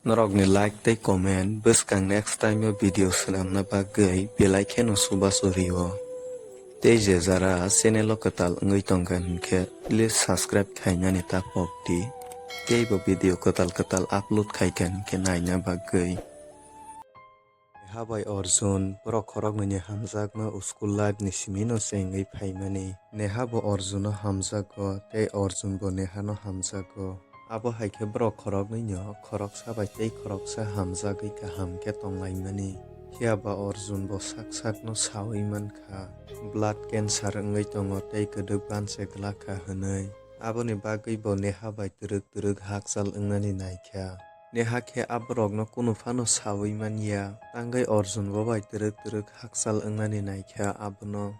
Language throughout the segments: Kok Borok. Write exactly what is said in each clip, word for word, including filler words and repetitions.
Norokni like tei comment bwskang next time o video swnamna bagwi belai kheno chubachu rio. Tei je jara channel o kwtal wngwi tongkha hinkhe please subscribe khainani ta pokdi. Tei bo video kwtal kwtal upload khaikha hinkhe naina bagwi. Neha bai Arjun borok khoroknwini hamjakma school life ni simi no chengwi phaimani. Neha bo Arjun no hamjago tei Arjun bo Neha no hamjago. Abo hai khe borok khoroknwi no khoroksa bai tei khoroksa hamjagwi kaham khe tonglaimani. Phiya ba Arjun bo sak sak no sawi mankha, blood cancer wngwi tongo tei kwdwk banse glakha hwnwi. Aboni bagwi bo Neha bai twrwk twrwk hakchal wngnani naikha. Neha khe aborokno kunu phano sawi manya, tangwi Arjun bo bai twrwk twrwk hakchal wngnani naikha abono.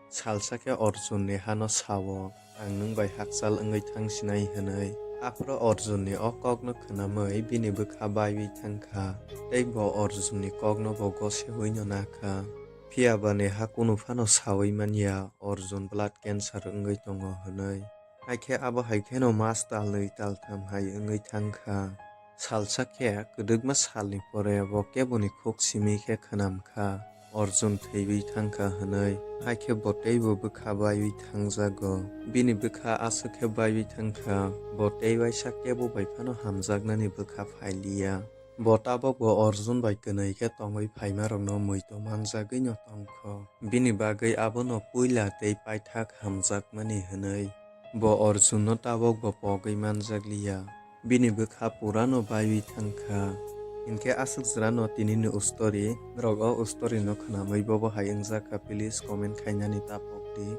Salsa khe Arjun Neha no sao, "Ang nwng bai hakchal wngwi thang sinai," hwnwi. Aphuru Arjun ni o kok no khwnamwi bini bwkha baiwi thangkha, tei bo Arjun ni kok no bo gosewi no nakha. Phiya ba Neha kunu phano sawi manya Arjun blood cancer wngwi tongo hwnwi. Hakhe abo hai kheno mas talnwi taltham hai wngwi thangkha. Salsa khe kwdwkma salni pore bo keboni khuk simi khe khwnamkha, Arjun thwiwi thangkha hwnwi. Hakhe bo teibo bwkha baiwi thangjago. Bini bwkha aswk khe baiwi thangkha, bo tei waisa kebo bai phano hamjaknani bwkha phailiya. Bo tabok bo Arjun bai kwnwi khe tongwi phaimarokno muitu manjagwino tongkho. Bini bagwi abono puila tei paithak hamjakmani hwnwi bo Arjunno tabok bo pogwi manjakliya. Bini bwkha purano baiwi thangkha. Hinkhe aswk jwrano tinini story. Norok o story no khwnamwi bobo hai wngjakha, please comment khainani ta pokdi.